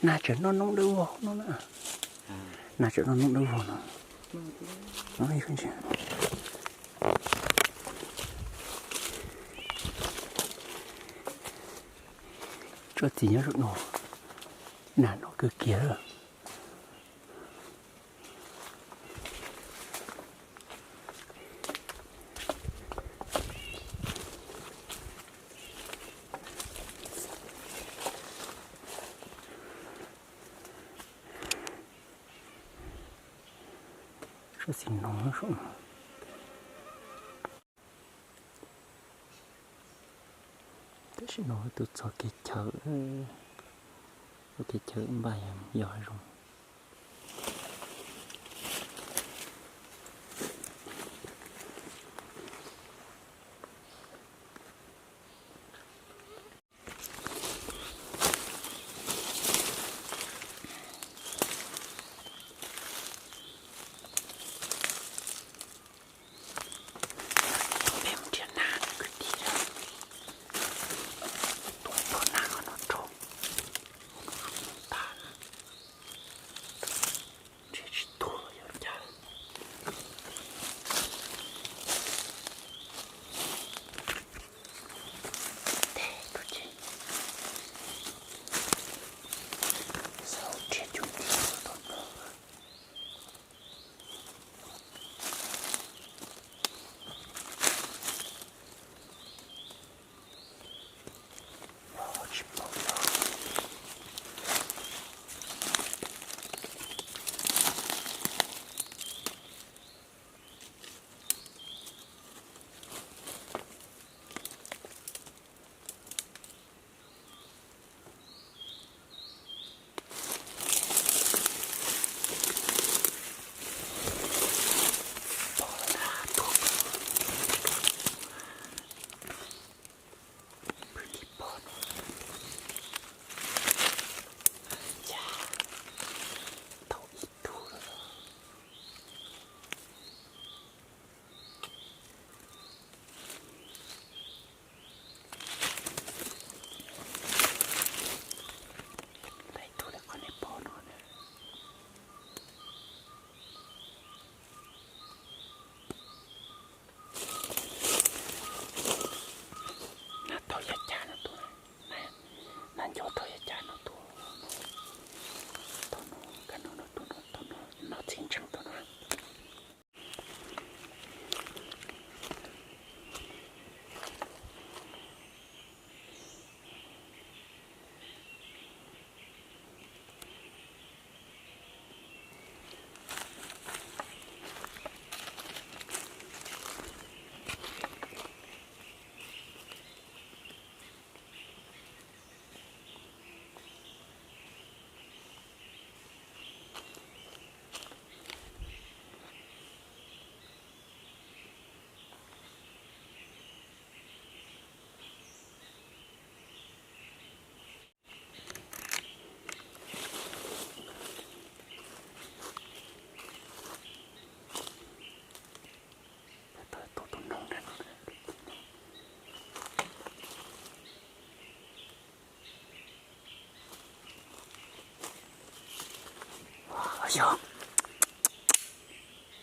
Nas tseem noj noob dawb vog no na. Nas tseem noj noob dawb vog no. Tsob txiv nyob saum no, nas noj kawg kiag lawm. Tsob txiv no, tam sim no tus txog kev chaw, txog kev chaw npaj yog zoo. Peb mus nrhiav nas kwv tij, tuaj pom nas no rau tag, ntshe tsis tuag yog cas. Teg tus ces xav nrhiav cov ntxiv tau no. Pw tim pog no. Cas tau ib tug lawm. Tau ib tug li qhov nej pom no na. Nas tau yav cas no tuaj, nas ncuav tau yav cas no tuaj. Tau no, kab no no tuaj no, tau no, no txhij ntsees tau no. Yog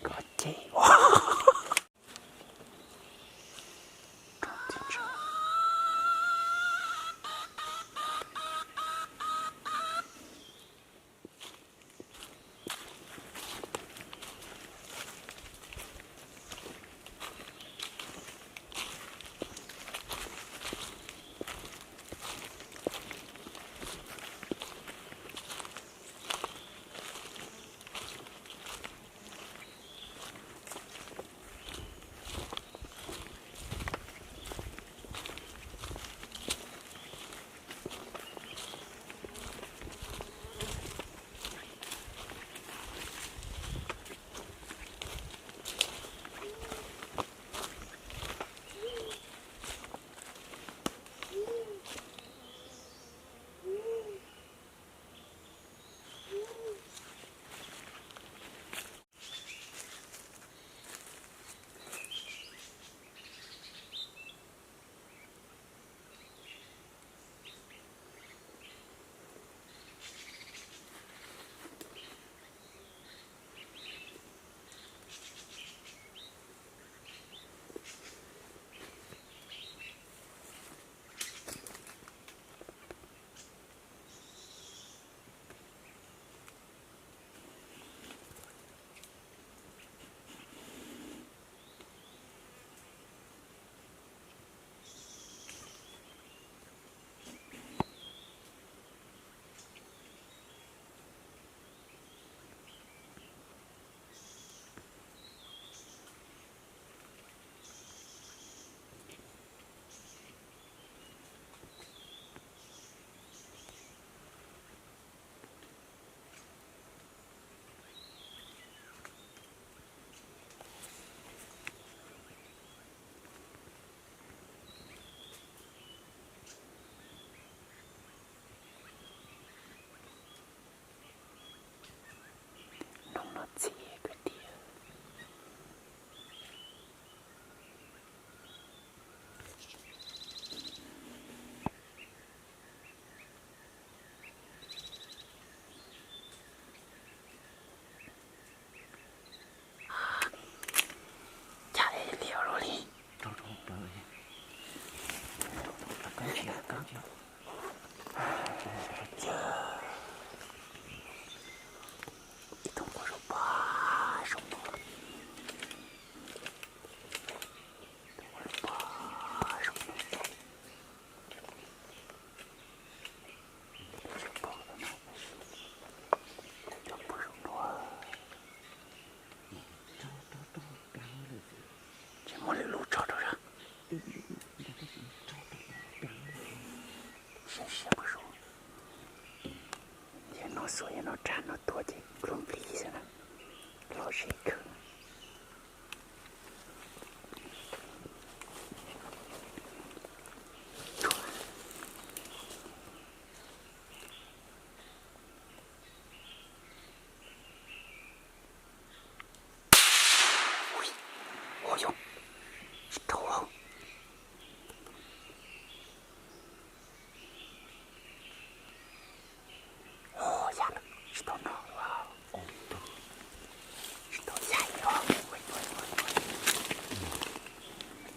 koj ces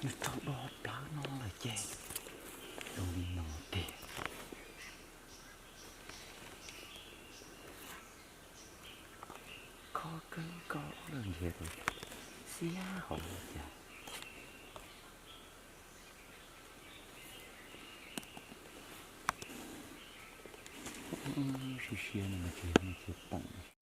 Nws tau do plawv no lawm ces zoo li no tiag. Kho kawg koj lawm ntshe tau xiab hauv li cas. Siab siab no mas tsis yog nej tsis teem.